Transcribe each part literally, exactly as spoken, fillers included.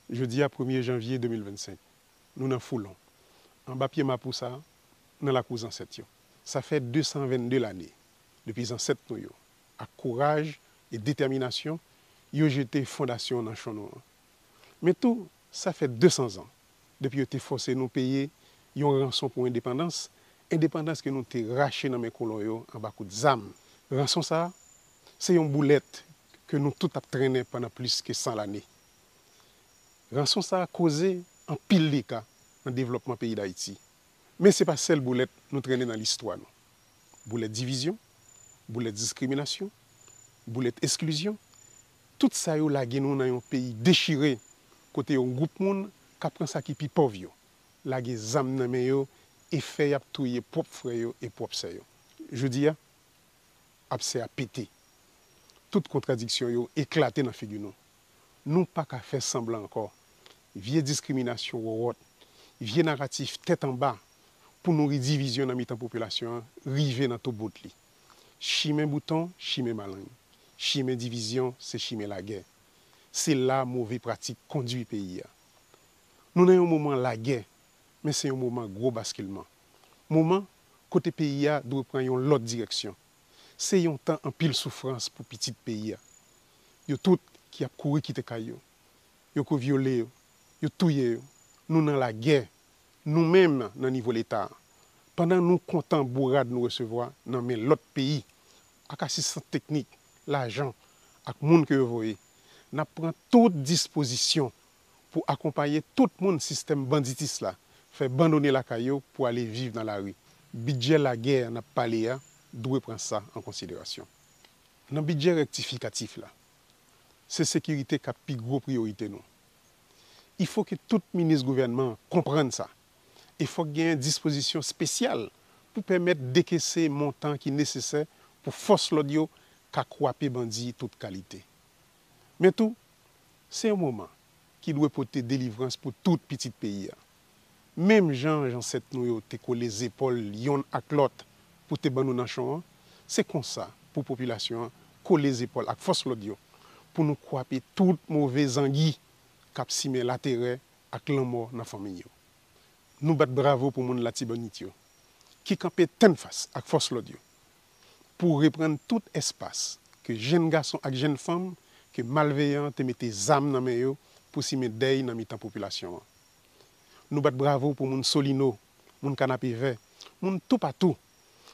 Jodi a, premye janvye de mil vennsenk, nou nan Foulon, anba pye mapou sa, nan lakou zansèt yo. Sa fè de san vennde lane depi zansèt nou yo, ak kouraj e detèminasyon, yo jete fondasyon nanchon nou an. Men tou, sa fè de san zan depi yo te fòse nou peye yon ranson pou endepandans, endepandans ke nou te rache nan men kolon yo anba kout zam. Ranson sa a, se yon boulèt ke nou tout ap trennen pandan plis ke san lane. Ranson sa a koze anpil dega nan devlòpman peyi Dayiti. Men se pa sèl boulèt nou trennen nan listwa nou. Boulèt divizyon, boulèt diskriminasyon, boulèt esklizyon, tout sa yo lage nou nan yon peyi dechire, kote yon gwoup moun ka pran sa ki pi pòv yo, lage zam nan men yo e fè y ap touye pwòp frè yo e pwòp sè yo. Jodi a, absè a pete. Tout kontradiksyon yo eklate nan figi nou. Nou pa ka fè sanblan ankò. Vye diskriminasyon wòwòt, vye naratif tèt anba pou nouri divizyon nan mitan popilasyon an rive nan tou bout li. Chimen bouton, chimen maleng. Chimen divizyon, se chimen lagè. Se la move pratik kondui peyi a. Nou nan yon moman lagè, men se yon moman gwo baskilman. Moman kote peyi a dwe pran yon lòt direksyon. Se yon tan anpil soufrans pou pitit peyi a. Yo tout ki ap kouri kite kay yo. Yo kou vyole yo, yo touye yo. Nou nan lagè, nou menm nan nivo Leta a. Pandan nou kontan bourad nou resevwa nan men lòt peyi, ak asistans teknik, lajan, ak moun ke yo voye, n ap pran tout dispozisyon pou akonpaye tout moun sistèm banditis la fè bandone lakay yo pou ale viv nan lari. Bidjè lagè a n ap pale a dwe pran sa an konsiderasyon. Nan bidjè rektifikatif la, se sekirite k ap pi gwo priyorite nou. Il faut que tout minis gouvènman an konprann sa. E fòk genyen dispozisyon espesyal pou pèmèt dekese montan ki nesesè pou fòs lòd yo ka kwape bandi tout kalite. Men tou, se yon moman ki dwe pote delivrans pou tout pitit peyi a. Menm jan zansèt nou yo te kole zepòl yonn ak lòt pou te ban nou nanchon an, se konsa pou popilasyon an kole zepòl ak fòs lòd yo pou nou kwape tout move zangi k ap simen laterè ak lanmò nan fanmi yo. Nou bat bravo pou moun Latibonit yo ki kanpe tennfas ak fòs lòd yo pou reprann tout espas ke jenn gason ak jenn fanm ke malveyan an te mete zam nan men yo pou simen dèy nan mitan popilasyon an. Nou bat bravo pou moun Solino, moun Kanapevè, moun toupatou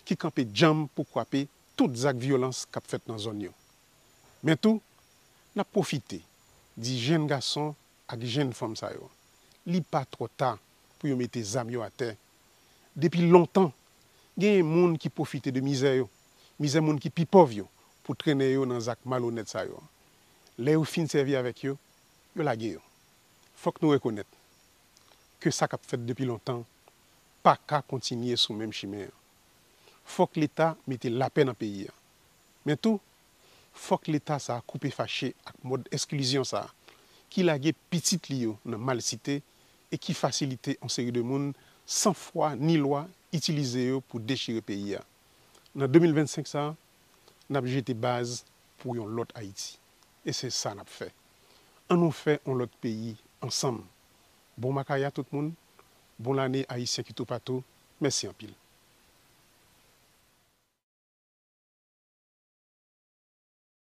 ki kanpe djanm pou kwape tout zak vyolans k ap fèt nan zòn yo. Men tou, n ap pwofite di jenn gason ak jenn fanm sa yo, li pa twò ta pou yo mete zam yo atè. Depi lontan, genyen moun ki pwofite de mizè yo, mizè moun ki pi pòv yo, pou trennen yo nan zak malonèt sa yo. Lè yo fin sèvi avèk yo, yo lage yo. Fòk nou rekonèt ke sa k ap fèt depi lontan pa ka kontinye sou menm chimen an. Fòk Leta mete lapè nan peyi a. Men tou, fòk Leta sa a koupe fache ak mòd esklizyon sa a ki lage pitit li yo nan malsite e ki fasilite yon seri de moun san fwa ni lwa itilize yo pou dechire peyi a. Nan de mil vennsenk sa a, n ap jete baz pou yon lòt Ayiti. E se sa n ap fè. An nou fè yon lòt peyi ansanm. Bon makaya tout moun, bon lane Ayisyen ki toupatou, mèsi anpil.